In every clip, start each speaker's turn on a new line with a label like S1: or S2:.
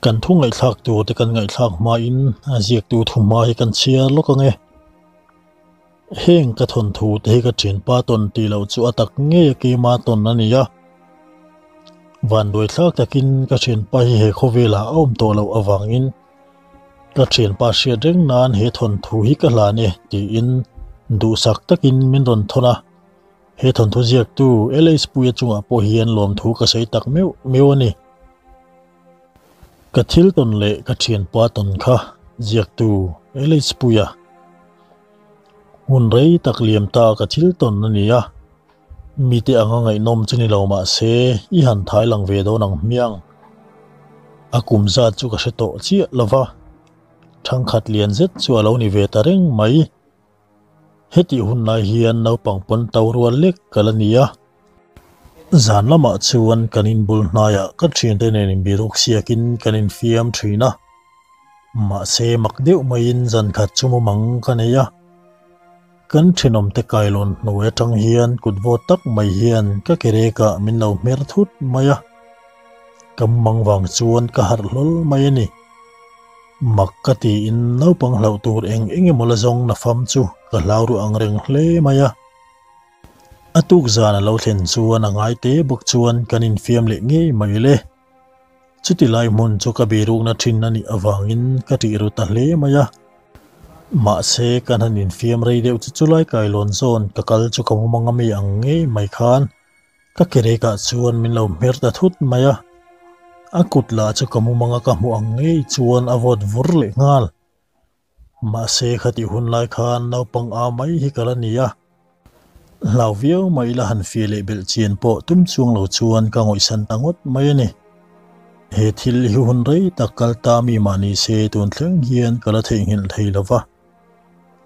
S1: Kan thu ngaihthlak tur te kan ngaihthlak hmain a ziaktu thuhma hi kan chhiar lawk ang e. Heng ka thawnthu te hi ka thianpa tawn tih loh chu a tak ngei a keima tawn a ni a. Vanduaithlak takin ka thianpa hi he khawvelah a awm tawh loh avangin ka thianpa hriat reng nan he thawnthu hi ka hlan e tiin duhsak takin min rawn thawn a. He thawnthu ziaktu LH Puia chungah pawh hian lawmthu ka sawi tak meuh meuh a ni. Ka thil tawn leh ka thianpa tawn kha ziaktu LH Puia hmun rei tak liam ta ka thil tawn a ni a, mite anga ngaihnawm chu ni lo mah se i han thai lang ve dawn ang hmiang. A kum zat chu ka hre tawh chiah lo va, thangkhat lian zet chu a lo ni ve ta reng mai. Hetih hun lai hian naupang pawn to rual lek ka la ni a. Zan lamah chuan kan inbul hnaiah ka thiante nen inbiruk siakin kan infiam thin a. Mahse mak deuh maiin zan khat chu mumang ka nei a. Kan thenawmte kailawn hnuai atang hian kut vawt tak mai hian ka kerekah min lo hmer thut mai a. Ka mumang vang chuan ka harh hlawl mai a ni. Mak ka tiin naupang hlauh tur eng eng emaw la zawng na fam chu ka hlau ruah ang reng hle mai a. A tuk zan a lo thlen chuan a ngai te bawk chuan kan infiam leh ngei mai le. Chuti lai hmun chu ka birukna thin a nih avangin ka tih ru ta hle mai a. Mahse kan han infiam rei deuh chu chulai kailawn zawn ka kal chu ka mumang ami ang ngei mai khan Ka kerekah chuan min lo hmer ta thut mai a, a kut lah chu ka mumanga ka hmuh ang ngei chuan a vawt vur leh nghal. Mahse khatih hun lai khan naupang a mai hi ka la ni a, hlau viau mai ila han fia leh belh chian pawh tum chuang lo chuan ka ngawihsan ta ngawt mai a ni. He thil hi hun rei tak kal ta mi mah ni se tun thleng hian ka la theihnghilh thei lo va.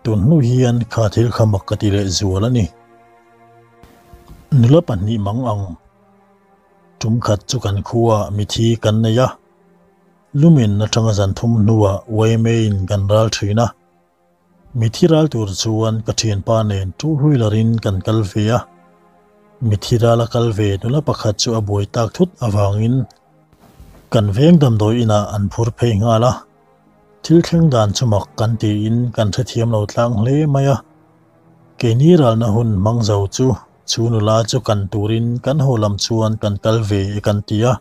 S1: Tun hnu hian kha thil kha mak ka ti leh zual a ni. Nula pahnih mang ang tum khat chu kan khuaah mithi kan nei a, lumen atanga zan thum hnuah YMA-in kan ral thin a. Mithi ral tur chuan ka thianpa nen two wheeler-in kan kal ve a. Mithi rala kal ve nula pakhat chu a buai tak thut avangin kan veng damdawi inah an phur phei nghal a. Thil thleng dan chu mak kan tiin kan hrethiam lo tlang hle mai a. Keini ralna hun hmang zo chu chu nula chu kan turin kan haw lam chuan kan kal ve e kan ti a.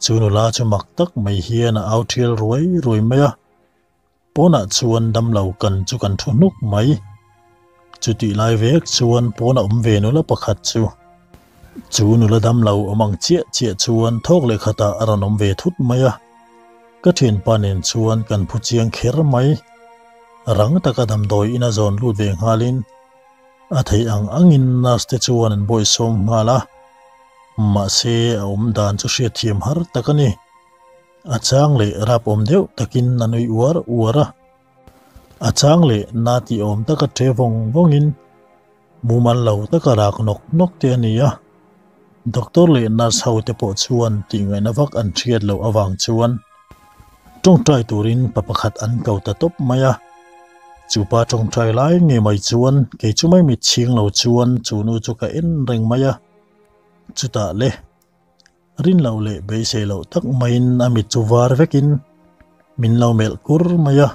S1: Chu nula chu mak tak mai hian a au thial ruai ruai mai a. Pawnah chuan damlo kan chu kan thu hnuk mai. Chutih lai vek chuan pawn a awm ve nula pakhat chu. Chu nula damlo awm ang chiah chiah chuan thawk leh khatah a rawn awm ve thut mai a. Ka thianpa nen chuan kan phu chiang kher mai. Rang taka damdawi in a zawn lut ve nghalin a theih ang angin nurse te chuan an bawihsawm nghal a. Mahse a awm dan chu hriatthiam har tak a ni. A chang leh rap awm deuh takin a nui uar uar a. A chang leh na tih awm taka ṭe vawng vawngin mumal lo taka rak nawk nawk te a ni a. Doctor leh nurse ho te pawh chuan tih ngaihna vak an hriat loh avang chuan tawngtai turin pa pakhat an ko ta tawp mai a. Chu pa tawngtai lai ngei mai chuan kei chu mai mit chhing lo chuan chu nu chu ka en reng mai a. Chutah le. Rin loh leh beisei loh tak maiin a mit chu var vekin min lo melh kur mai a,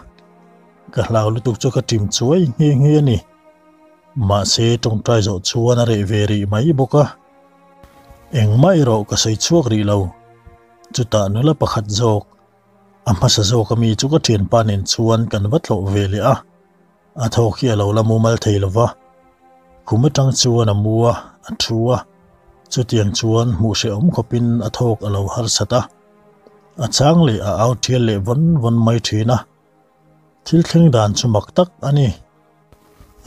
S1: ka hlau lutuk chu ka ṭim chuai nghe nghe a ni. Mahse tawngtai zawh chuan a reh ve rih mai bawk a, engmah erawh ka sawi chhuak rih lo. Chutah nula pakhat zawk, a hmasa zawk ami chu ka ṭhianpa nen chuan kan va tlawh ve leh a. A thawk hi a lo la mumal thei lo va, khum atang chuan a mu a, a thu a, chutiang chuan hmuh hrehawm khawpin a thawk a lo harsat a, a chang leh a au thial leh vawn vawn mai thin a, thil thleng dan chu mak tak a ni.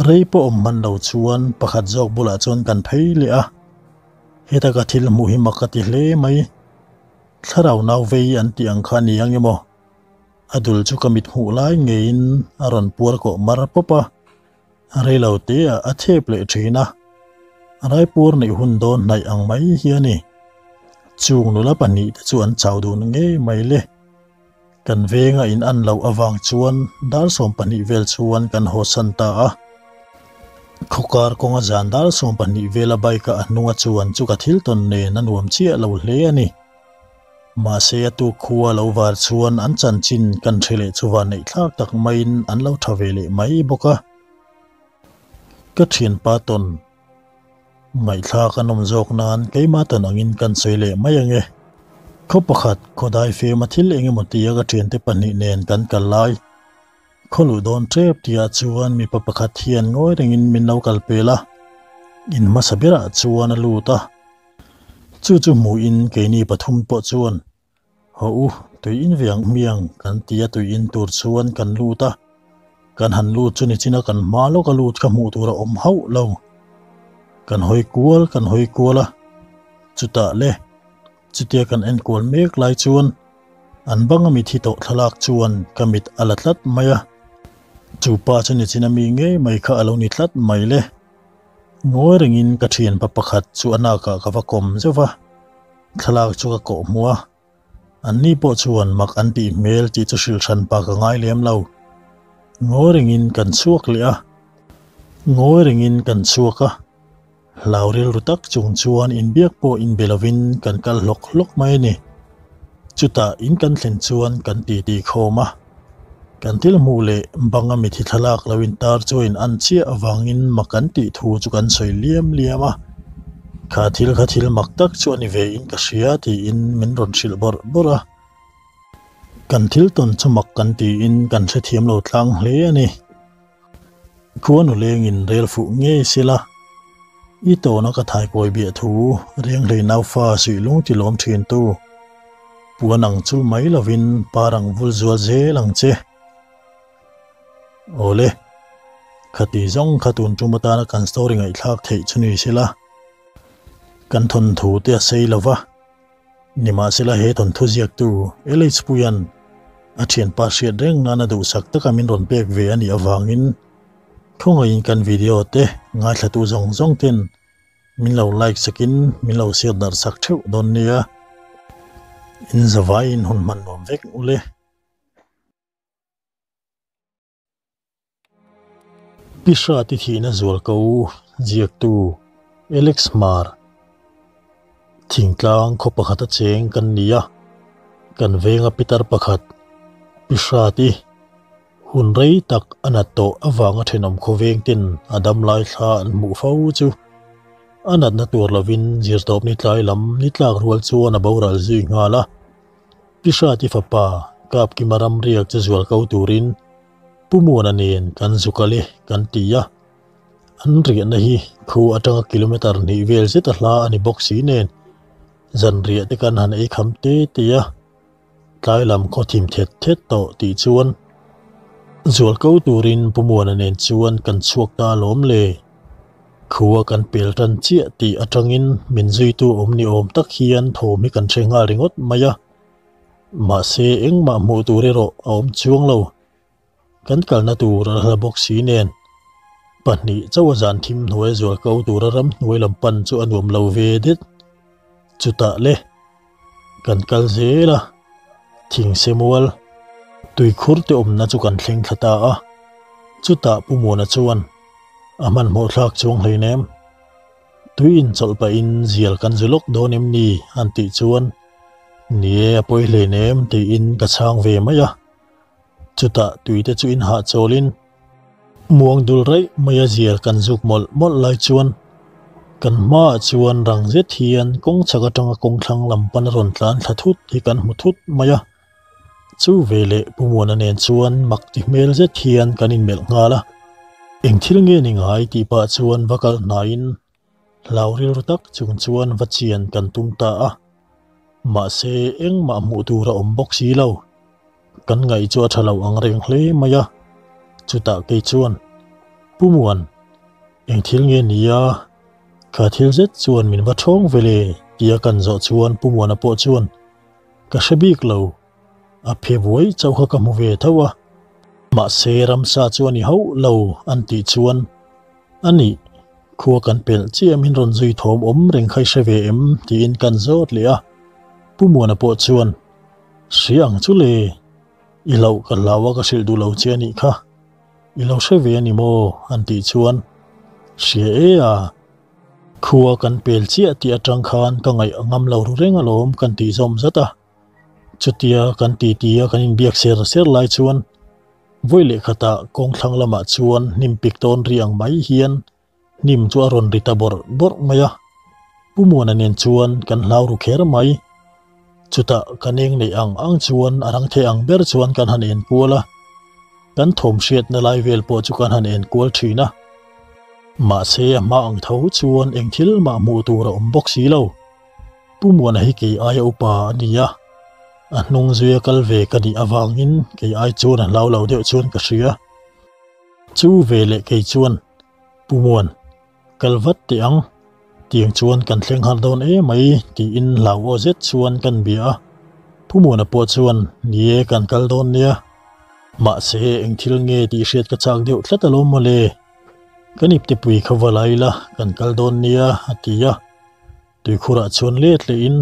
S1: Rei pawh awm hman lo chuan pakhat zawk bulah chuan kan phei leh a, heta ka thil hmuh hi mak ka ti hle mai, thlarau nau vei an tih ang kha a ni ang emaw? A dul chu ka mit hmuh lai ngeiin a rawn puar kawh mar pawp a, reilo te ah a thep leh thin a, raipuar neih hun dawn hnaih ang mai hi a ni. Chung nula pahnih te chu an chau dun ngei mai le. Kan venga in an loh avang chuan dar 12 vel chuan kan haw san ta a. Khawkar kawnga zan dar 12 vela bike a a hnunga chuan chu ka thil tawn nen a nuam chiah lo hle a ni. Mahse a tuk khua lo var chuan an chanchin kan hre leh chu van neih thlak tak maiin an lo tha ve leh mai bawk a. Ka thianpa tawn ngaihthlak an awm zawk nan keimah tawn angin kan sawi leh mai ange. Khaw pakhat khawdai fema thil engemaw tia ka thiante pahnih nen kan kal lai. Khaw luh dawn tep tihah chuan mipa pakhat hian ngawi rengin min lo kal pel a, in hmasa berah chuan a lut a. Chu chu hmuhin keini pathum pawh chuan, Haw u, tui in ve ang hmiang kan ti a tui in tur chuan kan lut a. Kan han lut chu nichina kan hma lawka lut kha hmuh tur a awm hauh lo. Kan hawi kual kan hawi kual a, chutah le chutia kan enkual mek lai chuan, An banga mit hi tawh thlalak chuan ka mit a la tlat mai a, chu pa chu nichin a mi ngei mai kha a lo ni tlat mai le. Ngawi rengin ka thianpa pakhat chu a nakah ka va kawm zeuh va, thlalak chu ka kawh hmu a, an ni pawh chuan mak an tih hmel tih chu hrilh hran pa ka ngai lem lo. Ngawi rengin kan chhuak leh a, ngawi rengin kan chhuak a. Hlau rilru tak chung chuan inbiak pawh inbe lovin kan kal hlawk hlawk mai a ni. Chutah in kan thlen chuan kan titi khawm a, kan thil hmuh leh banga mithi thlalak lo intar chu a in-an chiah avangin mak an tih thu chu kan sawi liam liam a. Kha thil kha thil mak tak chu a ni ve in ka hria tiin min rawn hrilh bawrh bawrh a. Kan thil tawn chu mak kan tiin kan hrethiam lo tlang hle a ni. Khuanu lengin rel fuh ngei sela, i tawna ka thaikawi biah thu Rianghlei naufa suih lung ti lawm thin tu. Puan ang chul mai lovin par ang vul zual zel ang che. Awle, khati zawng kha tun tum atana kan story ngaihthlak theih chu ni sela, kan thawnthu te a sei lova. Nimahsela he thawnthu ziaktu LH Puia'n a thianpa hriat reng nana duhsak taka min rawn pek ve a nih avangin khawngaihin kan video te ngaithlatu zawng zawng ten min lo like sakin min lo share darh sak theuh dawn nia. In zavaiin hun hman nuam vek ule. Pi Hrati thihna zual ko ziaktu Alex Hmar Thingtlang khaw pakhat a cheng kan ni a, kan venga pitar pakhat Pi Hrati hun rei tak a nat tawh avanga thenawm khawveng ten a dam lai thla an hmuh fo chu a natna tur lovin zirtawp ni tlai lam ni tlak rual chuan a boral zui nghal a. Pi Hrati fapa Kapkima ramriak chu zual ko turin Pu Muana nen kan zu kal e kan ti a, an riahna hi khu atanga kilometre hnih vel zet a hla a ni bawk si nen zanriah te kan han ei kham te te a, tlai lam khaw thim thet thet tawh tih chuan zual ko turin Pu Muana nen chuan kan chhuak ta alawm le. Khua kan pel tan chiah tih atangin min zuitu awm ni awm tak hian thawm hi kan hre nghal ringawt mai a. Mahse engmah hmuh tur erawh a awm chuang lo. Kan kalna tur a hla bawk si nen pahnih chauh a zan thim hnuai zual ko tura ram hnuai lam pan chu a nuam lo ve det. Chutah le kan kal zel a, thingse mual tuikhur te awmna chu kan thleng thla ta a. Chutah Pu Muana chuan a hmanhmawh thlak chuang hleinem. Tui inchawlh pahin zial kan zu lawk dawn em ni an tih chuan Ni e, a pawi hleinem tiin ka chhang ve mai a. Chutah tuite chu inhahchawlin muang dul raih mai a zial kan zuk mawlh mawlh lai chuan kan hmaah chuan rang zet hian kawng chhak atanga kawng thlang lam pan a rawn tlan thla thut hi kan hmu thut mai a. Chu veleh Pu Muana nen chuan mak ti hmel zet hian kan inmelh nghal a. Eng thil nge ni ngai tih pah chuan va kal hnaiin Hlau rilru tak chung chuan va chian kan tum ta a, mahse engmah hmuh tur a awm bawk si lo. Kan ngaih chu a tha lo ang reng hle mai a, chutah kei chuan, Pu Muan, eng thil nge ni a? Kha thil zet chuan min va thawng ve le tia kan zawh chuan Pu Muana pawh chuan, Ka hre bik lo, a phe buai chauh kha ka hmu ve tho a, mahse ramsa chu a ni hauh lo an tih chuan, A nih, khua kan pelh chiah min rawn zui thawm awm reng kha i hre ve em? tiin kan zawt leh a. Pu Muana pawh chuan, Hria ang chu le, i loh ka hlau a ka hrilh duh lo che a nih kha. I lo hre ve a ni maw? an tih chuan, Hria e a, khua kan pel chiah tih atang khan ka ngaih a ngam lo ru reng alawm kan tih zawm zat a. Chutia kan titi a kan inbiak ser ser lai chuan vawi leh khatah kawng thlang lamah chuan hnim pik tawn ri ang mai hian hnim chu a rawn ri ta bawrh bawrh mai a. Pu Muana nen chuan kan hlau ru kher mai. Chutah kan eng neih ang ang chuan a rang thei ang ber chuan kan han en kual a, kan thawm hriatna lai vel pawh chu kan han en kual thin a. Mahse a hma ang tho chuan eng thil mah hmuh tur a awm bawk si lo. Pu Muana hi kei aia upa a ni a, a hnung zuia kal ve ka nih avangin kei ai chuan a hlau lo deuh chuan ka hria. Chu veleh kei chuan Pu Muan, Kal vat teh ang, tiang chuan kan thleng har dawn emai tiin hlau aw zet chuan kan bia a. Pu Muana pawh chuan, Ni e, kan kal dawn nia. Mahse, eng thil nge tih hriat ka chak deuh tlat alawm mawle. Kan iptepui kha va la ila, kan kal dawn nia, a ti a. Tuikhurah chuan let lehin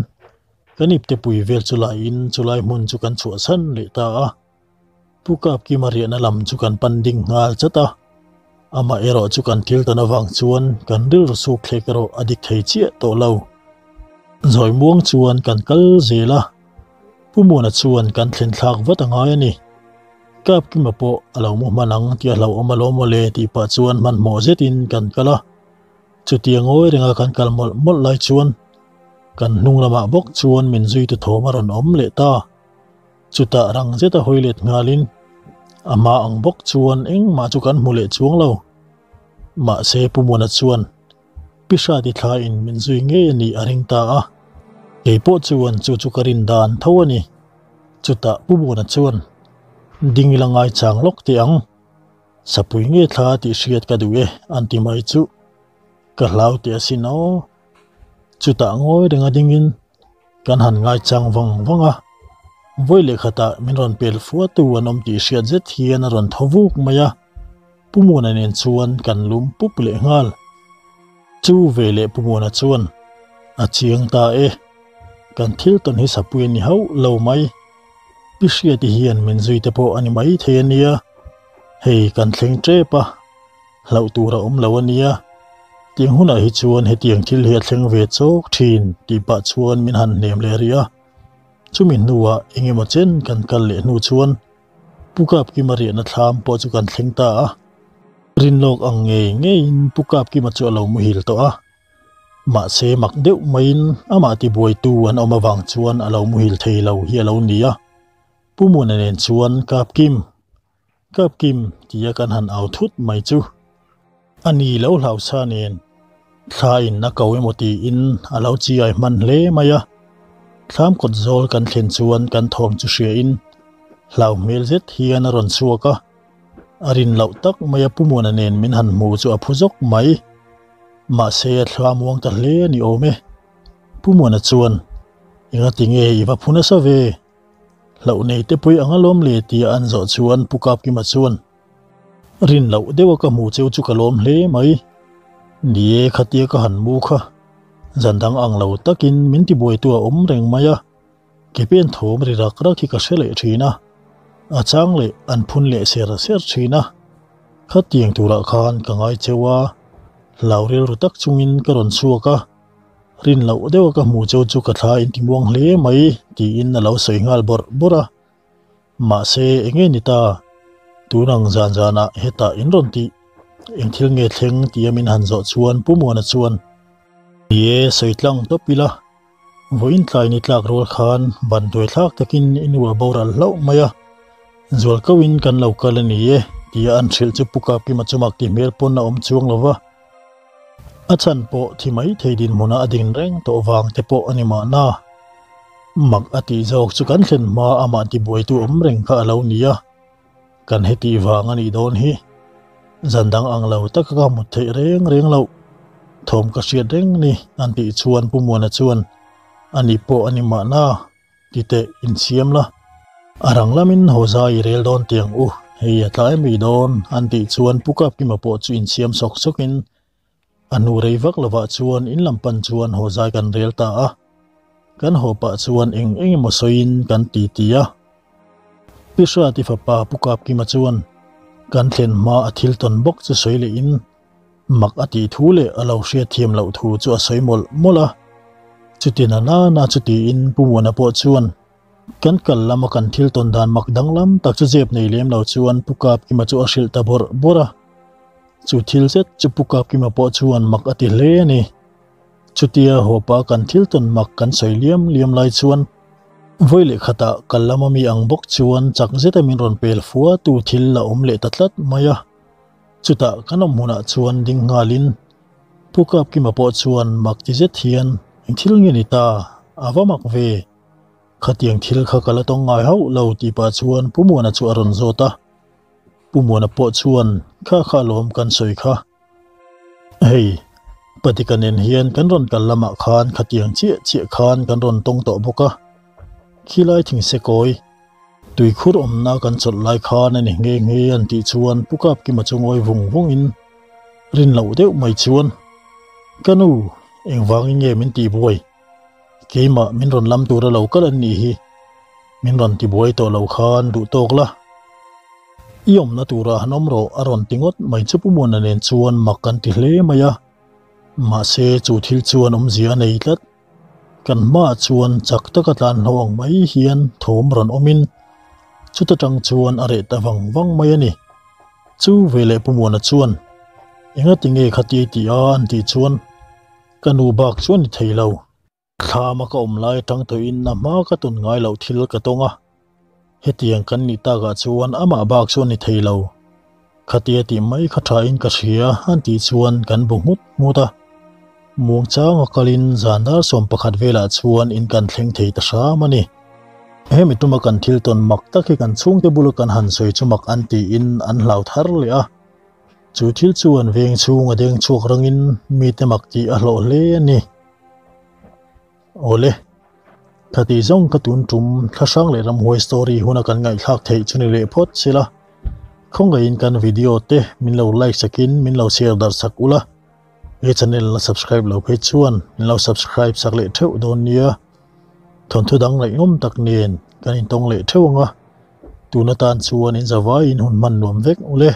S1: kan iptepui vel chu laiin chulai hmun chu kan chhuahsan leh ta a. Pu Kapkima riahna lam chu kan pan ding nghal chat a, amah erawh chu kan thil tawn avang chuan kan rilru suk thlek erawh a dik thei chiah tawh lo. Zawi muang chuan kan kal zel a, Pu Muana chuan kan thlen thlak vat a ngai a ni. Kapkima pawh a lo mu hman ang tih a hlauhawm alawm mawle tih pah chuan hmanhmawh zetin kan kal a, chutia ngawi renga kan kal mawlh mawlh lai chuan kan hnung lamah bawk chuan min zuitu thawm a rawn awm leh ta. Chutah rang zeta hawi let nghalin a hma ang bawk chuan engmah chu kan hmu leh chuang lo. Mahse Pu Muana chuan Pi Hrati thlain min zui ngei a nih a ring ta a, kei pawh chuan chu chu ka rin dan tho a ni. Chutah Pu Muana chuan ding ila ngaichang lawk teh ang, sapui nge thla tih hriat ka duh e an ti mai chu ka hlau teh asin aw. Chutah ngawi renga dingin Kan han ngaichang vang vang a, vawi leh khatah min rawn pel fua tu an awm tih hriat zet hian a rawn tho vuk mai a, Pu Muana nen chuan kan lum pup leh nghal. Chu ve leh Pu Muana chuan, A chiang ta e, kan thil tawn hi sapui a ni hauh lo mai. Pi Hriati hian min zui te pawh a ni mai thei a nia, hei kan thleng tep a. Hlauh tur a awm lo a nia, tiang hunah hi chuan hetiang thil hi a thleng ve chawk thin tih pah chuan min han hnem leh rih a. Chumi hnuah eng emaw chen kan kal leh hnu chuan Pu Kapkima riahna thlam pawh chu kan thleng ta a. Rinlawk ang ngei ngeiin Pu Kapkima chu a lo muhil tawh a. Mahse mak deuh maiin amah tibuaitu an awm avang chuan a lo muhil thei lo hi a lo ni a. Pu Muana nen chuan Kapkim. Kapkim tia kan han au thut mai chu a ni lo hlausa nen thla in a ko emaw tiin a lo chiai hman hle mai a. Thlam kawt zawl kan thlen chuan kan thawm chu hria in hlau hmel zet hian a rawn chhuak a, a rin loh tak mai a Pu Muana nen min han hmu chu a phu zawk mai. Mahse a thla muang ta hle a ni awm e. Pu Muana chuan, Engati nge i va phu nasa ve? Hlauh nei te pawih ang alawm le tia an zawh chuan Pu Kapkima chuan, Rin loh deuha ka hmu cheu chu ka lawm hle mai. Ni e, khatia ka han mu kha. Zan dang ang lo takin min tibuaitu a awm reng mai a, ke pen thawm ri rak rak hi ka hre leh thin a, a chang leh an phun leh ser ser thin a. Khatiang turah khan ka ngai cheu a, hlau rilru tak chungin ka rawn chhuak a. Rin loh deuha ka hmu cheu chu ka thla intimuang hle mai tiin a lo sawi nghal bawrh bawrh a. Mahse eng nge ni ta? Tun ang zan zanah hetah in rawn tih eng thil nge thleng tia min han zawh chuan Pu Muana chuan, Ni e, sawi tlang tawp ila, vawiin tlai ni tlak rual khan ban duai thlak takin i nu a boral hlauh mai a, zual koin kan lo kal a ni e tia an hrilh chu Pu Kapkima chu mak ti hmel pawn a awm chuang lo va. A chhan pawh thi mai thei dinhmunah a din reng tawh vang te pawh a ni mahna. Mak a tih zawk chu kan thlen hma amah tibuaitu awm reng kha a lo ni a, kan hetih vang a nih dawn hi. Zan dang ang lo taka ka hmut theih reng reng loh thawm ka hriat reng ni an tih chuan Pu Muana chuan a ni pawh a ni mahna. Ti teh insiam la. A rang lamin haw zai i rel dawn tiang u, hei a tlai mai dawn an tih chuan Pu Kapkima pawh chu insiam sawk sawkin a hnu rei vak lovah chuan in lam pan chuan haw zai kan rel ta a. Kan haw pah chuan eng eng emaw sawiin kan ti ti a. Pi Hriati fapa Pu Kapkima chuan kan thlen hma a thil tawn bawk chu sawi lehin Mak a tih thu leh a lo hriatthiam loh thu chu a sawi mawlh mawlh a. Chuti na na na chu tiin Pu Muana pawh chuan Kan kal lama kan thil tawn dan mak danglam tak chu zep nei lem lo chuan Pu Kapkima chu a hrilh ta bawrh bawrh a. Chu thil zet chu Pu Kapkima pawh chuan mak a ti hle a ni. Chutia hawpa kan thil tawn mak kan sawi liam liam lai chuan vawi leh khatah kal lama mi ang bawk chuan chak zeta min rawn pel fua tu thil a awm leh ta tlat mai a. Chutah kan awm hunah chuan ding nghalin Pu Kapkima pawh chuan mak ti zet hian eng thil nge ni ta a va mak ve. Khatiang thil kha ka la tawng ngai hauh lo tih pah chuan Pu Muana chu a rawn zawt a. Pu Muana pawh chuan kha kha alawm kan sawi kha. Hei, Patika nen hian kan rawn kal lamah khan khatiang chiah chiah khan kan rawn tawng tawh bawk a. Khilai thingse kawi, tuikhur awmna kan chawlh lai khan a ni nghe nghe an tih chuan Pu Kapkima chu ngawi vung vungin rin loh deuh mai chuan, Ka nu, engvangin nge min tihbuai? Keimah min rawn lam tura lo kal an nih hi. Min rawn tibuai tawh lo khan duh tawk la. I awmna tura han awm rawh a rawn ti ngawt mai chu Pu Muana nen chuan mak kan ti hle mai a. Mahse chu thil chuan awmzia a nei tlat. Kan hmaah chuan chak taka tlan hlo ang mai hian thawm rawn awmin chuta tang chuan a reh ta vang vang mai a ni. Chu veleh Pu Muana chuan engati nge khati ti a an tih chuan Ka nu bak chuan ni thei lo. Thlama ka awm lai atang tawhin a hma ka tawn ngai loh thil ka tawng a. Hetiang kan nih takah chuan amah bak chuan ni thei lo. Khatia tih mai kha thain ka hria an tih chuan kan bu nghut nghut a. Muangchanga kalin zan dar 11 velah chuan in kan thleng thei ta hram a ni. Hemi tuma kan thil tawn mak tak hi kan chhungte bula kan han sawi chu mak an tiin an hlau thar leh a. Chu thil chu an veng chhung a deng chhuak rangin mite mak tih a hlawh hle a ni. Awle, khatih zawng ka tun tum thlahrang leh ramhuai story huna kan ngaihthlak theih chu ni leh phawt sela. Khawngaihin kan video te min lo like sakin min lo share darh sak ula. He channel la subscribe lo phei chuan min lo subscribe sak leh theuh dawn nia. Thawnthu dang ngaihnawm tak nen kan intawng leh theuh ang a. Tun atan chuan in zavaiin hun hman nuam vek ule.